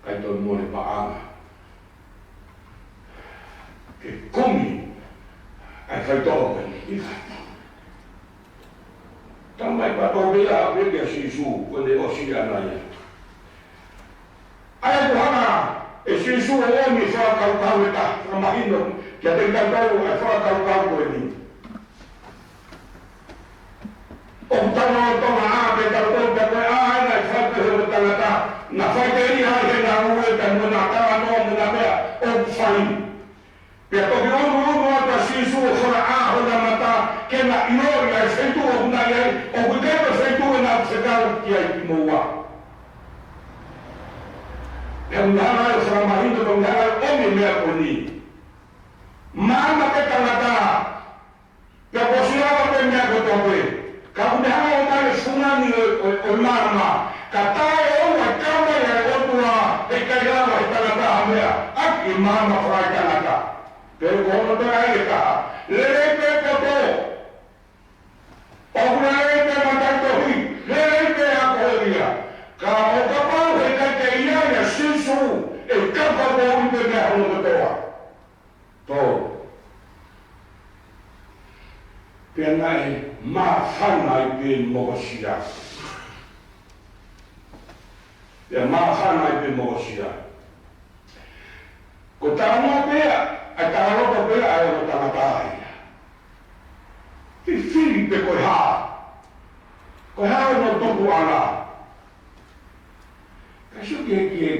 ʻIkai toe mole paʻanga. Ke kumi ʻa e faitoʻo ko eni. Tamai pato mea a peke a Sīsū, ko ʻene ʻosi ʻana ia. ʻA ia ko e hanga ʻe Sīsū ʻo ʻomi e fakakaukau ʻe taha, fakamahino kiate kitautolu ʻa e fakakaukau ko eni. ʻOku tau lolotonga ʻā pē tautolu pea ko e ʻā ʻena ʻe fai pē he ongo tangata. Na fai pē ia he na ue pea mo na talanoa mo na meʻa ʻoku fai. Pea toki ʻunuʻunu atu ʻa Sīsū ʻo fakaʻā hona mata ke na ʻiloʻi ʻa e feituʻu ʻoku na ʻi ai, ʻoku ʻikai ko e feituʻu ʻena ʻoku fekau ki ai kimoua. Pea ʻoku ne hanga ʻo fakamahino, pea ʻoku ne hanga ʻo ʻomi e meʻa ko eni. Maama pē tangata. Pea ko e ʻosi lava pē meʻa kotoa pē. Ka ʻoku ne hanga ʻo ʻomai e fungani ʻo, ʻo, ʻo e maama. Ka taʻeʻoua e kau mai ʻa e ʻOtua, heʻikai lava ʻe he tangata ha meʻa ʻaki e maama fakaetangata. Pea ko hono toe ʻai ʻe taha. Lelei pē poto. ʻOku lelei pē mataʻitohi. Lelei pē ako ia. Ka ʻo kapau heʻikai ke ʻi ai ʻa Sīsū Pea naʻe māfana ai pē mokosia. Pea māfana ai pē mokosia. Ko e talanoa pē ia, ʻa e talaloto pē ia ʻa e ongo tangata ia. Fifili pē ko e hā. Ko e hā hono tupuʻanga. Ka sio ki he, ki he,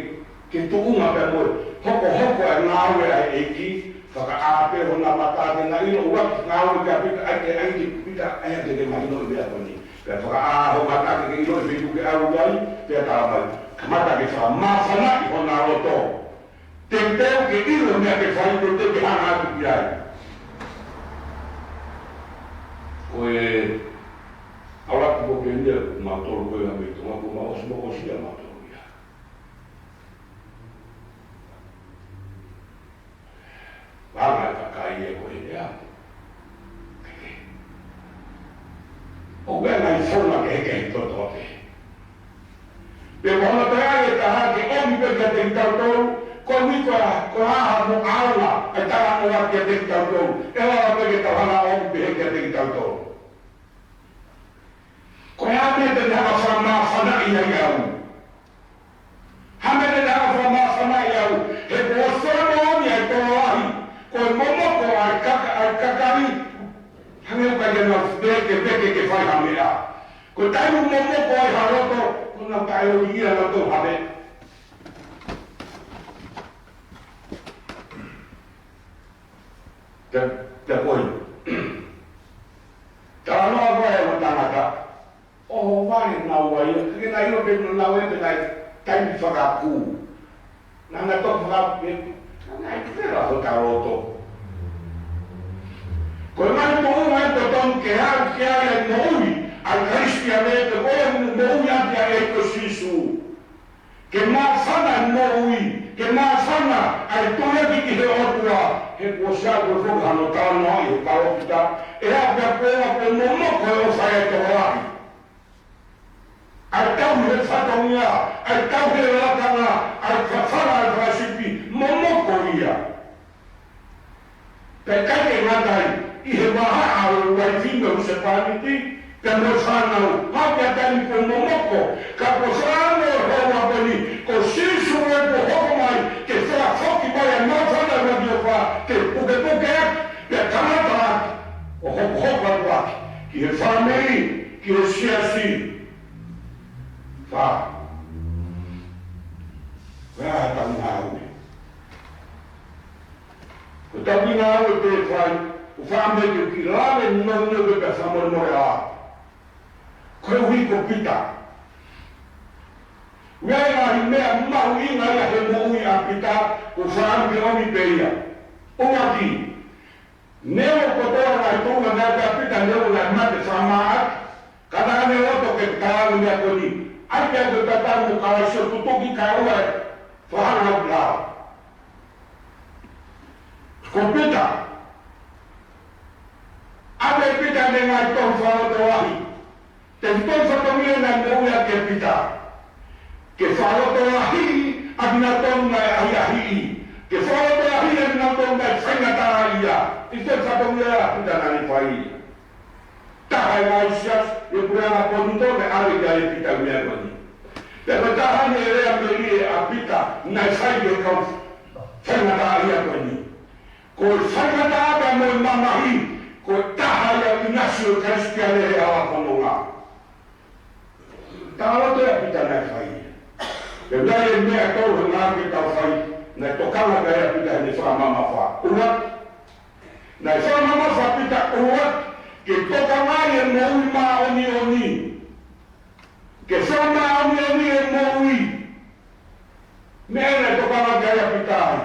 ki he tuʻunga pea mo e hokohoko ʻa e ngāue ʻa e ʻEiki, fakaʻā pē hona mata ke na ʻilo ʻoku ngāue kia Pita, ʻai ke, ʻai ke Pita, ʻai ke ke mahinoʻi e meʻa ko eni. Pea fakaʻā ho mata ke ke ʻilo ʻi fē ʻoku ke ʻalu ai, pea talamai. Kamata ke fakamāfanaʻi hona loto. Teuteu ke ʻilo e meʻa ke fai, teuteu ke hanga atu ki ai. Ko e ʻalu atu ko eni ʻa mautolu ko ē ʻa mei Tonga kuo mau ʻosi mokosia mautolu ia. Vanga e kakai ia ko ē ia. ʻOku ʻi ai e ngaahi founga kehekehe kotoa pē. Pea ko hono toe ʻai ʻe taha ke ʻomi pē kiate kitautolu, ko e ui ko e, ko e hā hono ʻaonga ʻa e talanoa kiate kitautolu. ʻE lava pē ke tau hanga ʻo ʻomi pē kiate kitautolu. Ko e hā e meʻa te ne hanga fakamāfanaʻi ai au? Hā e meʻa te ne hanga fakamāfanaʻi au? He kuo ʻosi moʻoni ʻa e tokolahi, ko e momoko ʻa e kaka-, ʻa e kakai. Hangē ʻoku ʻikai ke nau veke, veke ke fai ha meʻa. Ko e taimi ʻoku momoko ai ha loto, ʻoku nau taʻeʻoua ia nautolu ha meʻa. Pea, pea ko e talanoa ko ē ʻa e tangata. ʻOhovale naua ia, ke na ʻilo pē naua ia pē naʻe taimi fakakū. Naʻa na toki fakapē, naʻe ʻi ai pē ʻa hota loto. Ko e ngaahi tuʻunga ʻe totonu ke aʻu ki ai ʻa e moʻui ʻa e Kalisitiane, pe ko e moʻui ʻaki ʻa e ʻEiki ko Sīsū. Ke māfana e moʻui, ke māfana ʻa e tuʻuaki ki he ʻOtua, he kuo ʻosi ʻalu ko e foki hano talanoa ʻi he palōfita, ʻe aʻu pea ko e ʻalu ko e momoko e ʻofa ʻa e tokolahi. ʻA e tauhi ʻe he fatongia, ʻa e tauhi ʻe he lakanga, ʻa e fafala ʻe he fakasipi, momoko ia. Pea ʻikai ke ngata ai, ʻi he vahaʻa ʻo e uaifi mo e husepāniti, pea mo e fānau, hangē ko e taimi kuo momoko, ka ko e fānau ʻo e houa ko eni, ko Sīsū ē kuo hoko mai, ke fakafoki mai ʻa e māfana ʻa e ʻOtua, ke pukepuke ʻaki, pea kamata ʻaki, ʻo hokohoko atu ʻaki, ki he fāmili, ki he siasi. Fā. Fā tau ngāue. Ko e taimi ngāue pē fai, ʻoku fai mai ke u kiʻi lave nounou pē pea fakamolemole ā. Koeʻuhi ko Pita. ʻOku ʻi ai e ngaahi meʻa mahuʻinga ia he moʻui ʻa Pita, ʻoku ou fakaʻamu ke ʻomi pē ia. ʻUluaki, neongo kotoa e ngaahi tuʻunga naʻe ʻi ai ʻa Pita, neongo naʻe mate fakamāʻaki, ka naʻa ne loto ke tala ʻa e meʻa ko eni. ʻAi ke u tatau mo Kalaisi ʻo tutuki kae ʻoua ʻe fakahanga ʻa e ʻuta. Ko Pita. ʻAve ʻe Pita ʻene ngaahi tohi fakalotolahi. Tefitoʻi fatongia naʻe moʻui ʻaki ʻe Pita. Ke fakalotolahiʻi ʻa kinautolu naʻe ʻahiʻahiʻi. Ke fakalotolahiʻi ʻa kinautolu naʻe faingataʻaʻia. Tefitoʻi fatongia ʻa Pita naʻa ne fai ia. Taha e ngaahi siasi ʻi he puleʻanga Kolinitō naʻe ʻave ki ai ʻe Pita ʻa e meʻa ko eni. Pea ko e taha eni e lea melie ʻa Pita naʻe fai ki he kau faingataʻaʻia ko eni. Ko e faingataʻa pea mo e mamahi, ko e taha ia e ʻinasi ʻo e Kalisitiane he ʻaho fononga. Talaloto ʻa Pita naʻe fai. Pea naʻe ʻi ai e meʻa ʻe tolu naʻa ke tau fai, naʻe tokanga ki ai ʻa Pita heʻene fakamamafa. ʻUluaki, naʻe fakamamafa ʻa Pita ʻuluaki, ke tokanga ʻi he moʻui māʻoniʻoni. Ke fakamāʻoniʻoni e moʻui. Meʻa naʻe tokanga ki ai ʻa Pita ai.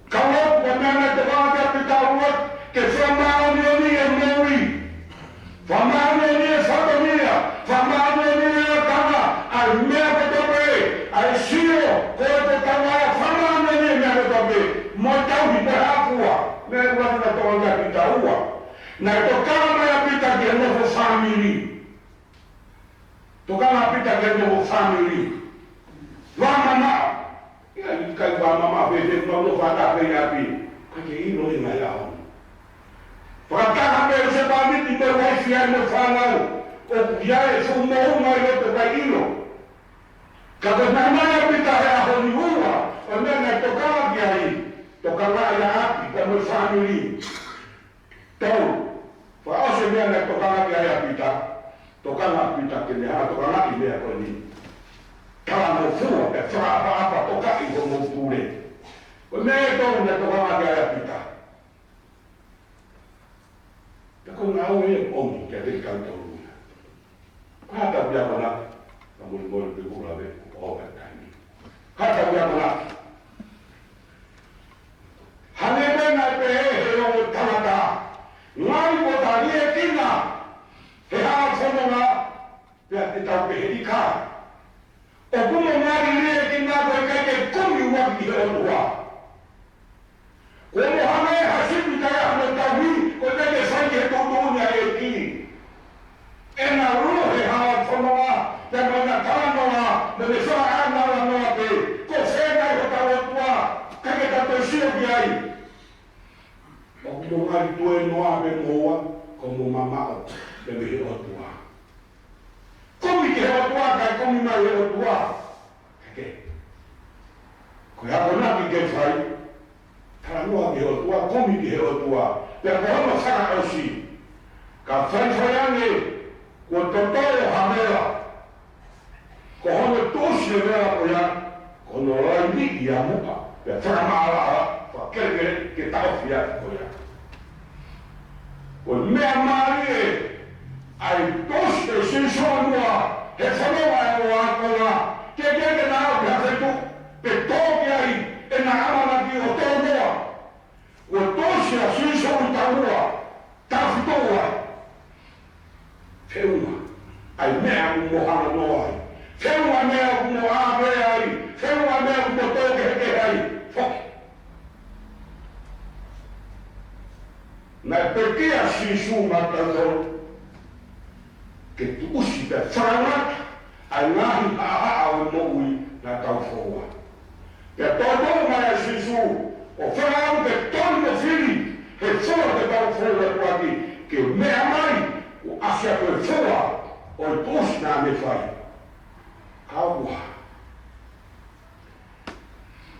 Ka ʻoku ʻi ai e meʻa naʻe tokanga ki ai ʻa Pita ʻuluaki, ke fakamāʻoniʻoni e moʻui. Fakamāʻoniʻoni e fatongia, fakamāʻoniʻoni e lakanga, ʻa e meʻa kotoa pē, ʻa e sio, ko e tokanga, fakamāʻoniʻoni e meʻa kotoa pē, mo e tauhi mo e hā fua, meʻa ʻuluaki naʻe tokanga ki ai ʻa Pita. Ua, naʻe tokanga mai ʻa Pita ki he nofo fāmili. Tokanga ʻa Pita ki he nofo fāmili. Vāmamaʻo. ʻIkai, ʻikai vāmamaʻo pē, te mau nofo ʻataʻatā pē ʻi ʻapi. ʻIkai ke ʻilo ʻi he ngaahi ʻaho ni. Fakataha pē ʻa Iosefa Sāmita mo e uaifi ʻa e fānau, ʻoku ʻi ai e fuʻu moʻunga ʻi loto ʻikai ʻilo. Ka ko e meʻa mai ʻa Pita he ʻaho ni, ua ʻo e meʻa naʻe tokanga ki ai, tokanga ʻi ʻapi, pea mo e fāmili. Tolu, fakaʻosi e meʻa naʻe tokanga ki ai ʻa Pita, tokanga ʻa Pita ke ne hanga ʻo tokangaʻi e meʻa ko eni. Talangofua, pea fakaʻapaʻapa, tokaʻi hoʻomou pule. Ko e meʻa ʻe tolu naʻe tokanga ki ai ʻa Pita. Pea ko e ngāue ia ʻoku ʻomi kiate kitautolu ia. Ko e hā ʻetau akonaki, ka muli muli pē kuo lave, ʻoku ʻomi ʻa e taimi. Ko e hā ʻetau akonaki? Hangē pē naʻe pehē ʻe he ongo tangata, ngali ko ʻeta liʻekina he hala fononga, pea te tau pehē ʻikai. ʻOku mo ngali liʻekina koeʻuhi ke kumi ʻuaki ki he ʻOtua. Kuo mo hangē ha sipi taʻe ʻi ai hano tauhi, ʻoku ʻikai ke fai ki he tuʻutuʻuni ʻa e ʻEiki. ʻEna lue he hala fononga, pea mo ʻena talanoa, mo ʻene fakaʻānaua noa pē, ko fē nai hotau ʻOtua, ʻikai ke tau toe sio ki ai. ʻOku mo ngali tuēnoa pē moua, ko mo mamaʻo pē mei he ʻOtua. Kumi ki he ʻOtua, kae kumi mai he ʻOtua. Heke. Ko e akonaki ke fai, talanoa ki he ʻOtua, kumi ki he ʻOtua. Pea ko hono fakaʻosi, ka faifai ange kuo totolo ha vela, ko hono tuʻusi e vela ko ia, ko hono laini ia muʻa, pea fakamaʻalaʻala, fakakelekele ke taʻofi ʻaki ko ia. Ko e meʻa mālie ʻa e tuʻusi ʻe Sīsū muʻa he fononga ʻo e ākonga, ke ke ke na au ki ha feituʻu, pe tō ki ai ʻena ʻamanaki ʻo tō noa. Kuo tuʻusi ʻa Sīsū ʻi taua, taʻofi tuʻu ai. Feʻunga ʻa e meʻa ʻoku mo hanga noa ai. Feʻunga meʻa ʻoku mo ʻāvea ai. Feʻunga meʻa ʻoku mo tō kehekehe ai. Foki. Naʻe pekia ʻa Sīsū maʻatautolu ke tuʻusi pea fakangata ʻa e ngaahi haʻahaʻa ʻo e moʻui naʻa tau foua. Pea tō mai ʻa Sīsū ʻo fakaʻamu ke tonu mo fili he foa te tau foua ʻaki ke meʻa mai ʻo ʻasi ʻa e foa ʻo e tuʻusi naʻa ne fai. Ka ʻoku hā?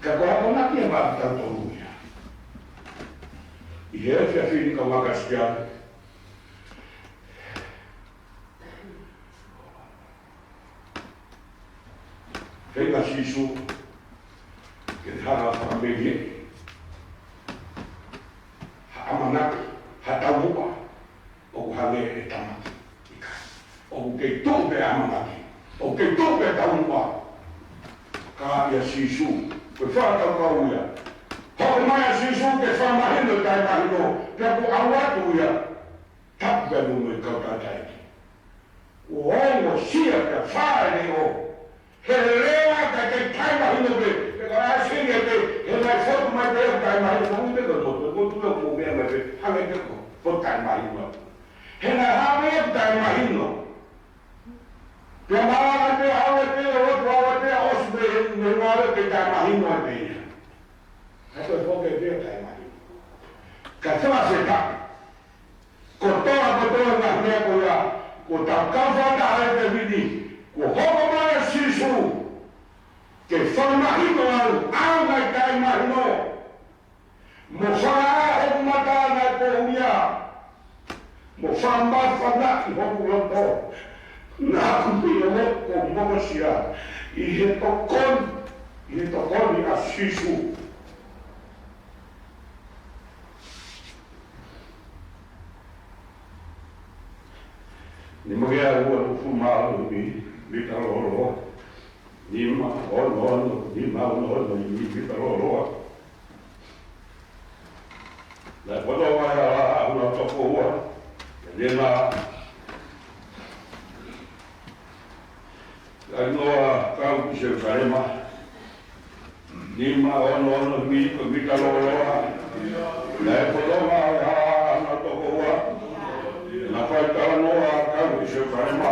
Ka ko e akonaki ia maʻatautolu ia. ʻI he efiafi ni kau Kalisitiane, feinga ʻa Sīsū ke ne hanga ʻo fakamelie ha ʻamanaki, ha taumuʻa ʻoku hangē ʻe tāmaki. ʻIkai. ʻOku kei tuʻu pē ʻamanaki. ʻOku kei tuʻu pē taumuʻa. Ka ʻia Sīsū, ko e fakakaukau ia. Hoko mai ʻa Sīsū ke fakamahino e taʻemahino, pea kuo ʻalu atu ia. Tapu pē mo e kau tangataʻeiki. Kuo ongosia pē fānau. He lea ka ke taʻemahino pē, pe ka ʻasi ia pē, he naʻe fotu mai pē ʻo taʻemahino, mo pē ko motu, ko tu ʻo mo meʻa mai pē, hangē pē ko, ko taʻemahino. He naʻe hā pē ʻo taʻemahino. Pea mālanga pē, ʻave pē, ʻo ʻave pē, ʻosi pē, he ngāue ke taʻemahino ai pē ia. Ka ko e foke pē ʻo taʻemahino. Ka tala se ka. Kotoa, kotoa ngaahi meʻa ko ia, ko ʻetau kau fakataha he efiafi ni, kuo hoko mai ʻa Sīsū ke fakamahino au, au naʻe taʻemahino. Mo fakaʻā hoku mata naʻe poʻulia. Mo fakamāfanaʻi hoku loto. Naʻa ku mio mo ko mokosia ʻi he tokoni, ʻi he tokoni ʻa Sīsū. Nima ngeau uofulu mā ua mi-, mita lōloa. Nima ono ono, nima ono ono mi-, mita lōloa. Naʻe poto mai ʻa e hala ʻo e toko ua. Nima Talanoa kau ki Selusalema. Nima ono ono mi-, mita lōloa. Naʻe poto mai ʻa e hala ʻo e toko ua. Naʻe fai talanoa kau ki Selusalema.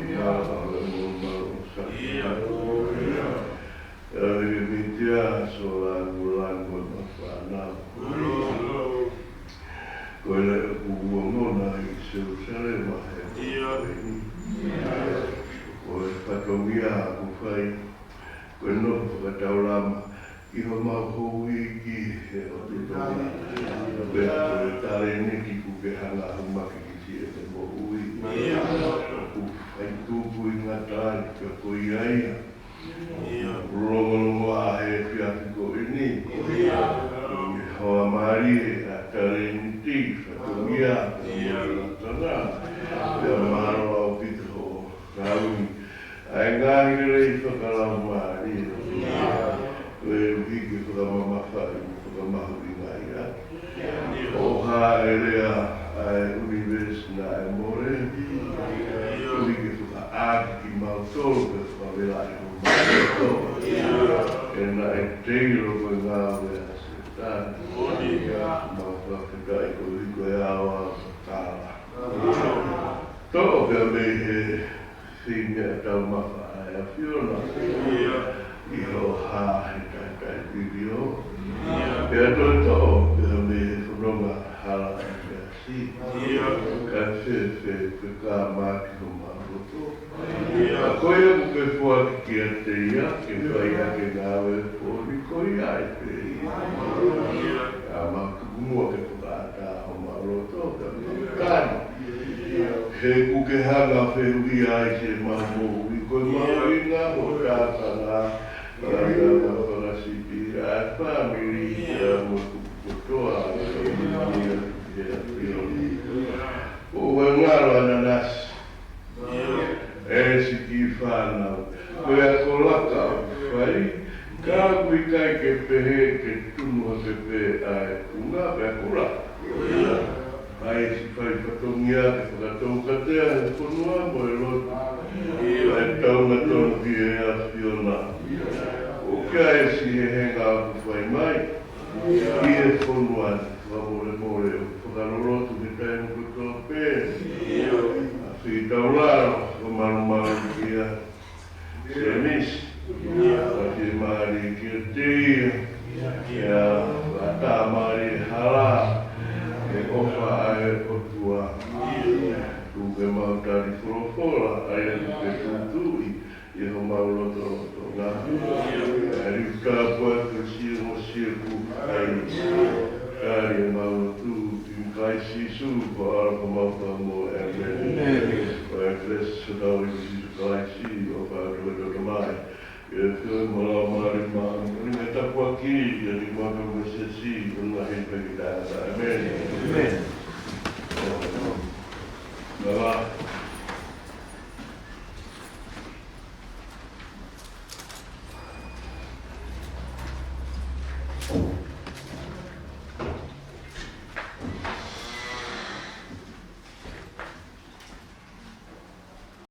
Ia. Ia. Ia, ke mitia, sola, ngula, ngula, fana. Ko e leʻo kuo ongona ʻi Selusalema he Ia. Ko e fatongia kuo fai. Ko e nofo fakataulama ʻi homau houʻeiki he ʻOtu Tonga. Pea ko e talēniti kuo ke hanga ʻo hūmaki ki siʻene moʻui. Ia. ʻOku fai tupu ʻi ngata ai, pea ko ia ia. Ia. Longolongo ʻa e efiafi ko eni. Ia. Ko e hoa mālie ʻa e talēniti, fatongia, Ia. Tana. Pea mālō ʻaupito hoʻo ngaohi ʻa e ngaahi lelei fakalaumālie. Ia. Koeʻuhi ke fakamamafaʻi mo fakamahuʻingaʻi ʻa e ʻofa ʻa e lea ʻa e ʻunivēsi naʻe mole. Koeʻuhi ke fakaʻāki kimautolu ke fakavelaʻi homau loto. He naʻe teilo ko e ngāue ʻa Sētane. Mau fakafetaʻi koeʻuhi ko e ʻao ʻa e kala. Toʻo pea mei he fine ʻa e taumafa ʻa e ʻAfiona. Ia. ʻI hoʻo hā he taʻetaʻe vivio. Ia. Pea toe toʻo pea mei he fononga hala ʻa e measi. Ia. Kae fēfē ke ka maki homau loto. Ia. Ka ko ia ʻoku ke foaki kiate ia, ke fai ʻaki e ngāue ʻo e pō ni, ko ia ʻe pehē. Ia. Ka maki muʻa ke fakaʻatā homau loto, ka maki tani. He ʻoku ke hanga ʻo fehuʻia ai siʻemau moʻui, ko e mahuʻinga hoʻo tākanga, fakatanga, fakasipi, ʻa e fāmili, ʻa e motu kotoa, ʻa e fāmili, ʻa e fio. ʻOku ngalo ʻa Ananasi. ʻE siʻi kiʻi fānau, ko e ako laka ʻoku fai, ka ʻoku ʻikai ke pehē ke tunu ha pepe ʻa e kunga pe kula. ʻAi siʻi fai fatongia ke fakataukatea e fonua mo e lotu. ʻAi taunga tonu ki he ʻAfiona. ʻOku ʻi ai siʻi henga ʻoku fai mai ʻi he fonua ni, fakamolemole ʻo fakaloloto he taimi kotoa pē. ʻAfio taulalo, fakamalumalu kia Semisi. ʻAfio mālie kiate ia. Ia, ʻatā mālie hala, he ʻofa ʻa e ʻOtua. Tuku ke mau tali folofola, ʻa ia ʻoku ke tuʻutuʻu ʻi homau lotolotonga. ʻAi tāpuaki ʻo sio mo sio ku ai. Tali ʻemau lotu ʻi he huafa ʻo Sīsū ko e ʻAlo ko homau Fakamoʻui. ʻĒmeni. ʻĒmeni. ʻOku ʻi ai e kelesi ʻa e ʻOtua ko Sīsū Kalaisi, ʻofa ʻa e ʻOtua ko e Tamai, ʻa e feohi ʻa e Laumālie Māʻoniʻoni, mo e tāpuaki ʻa e ʻOtua ko e Siasi, ʻo na he peki tāta. ʻĒmeni. ʻĒmeni. Nala.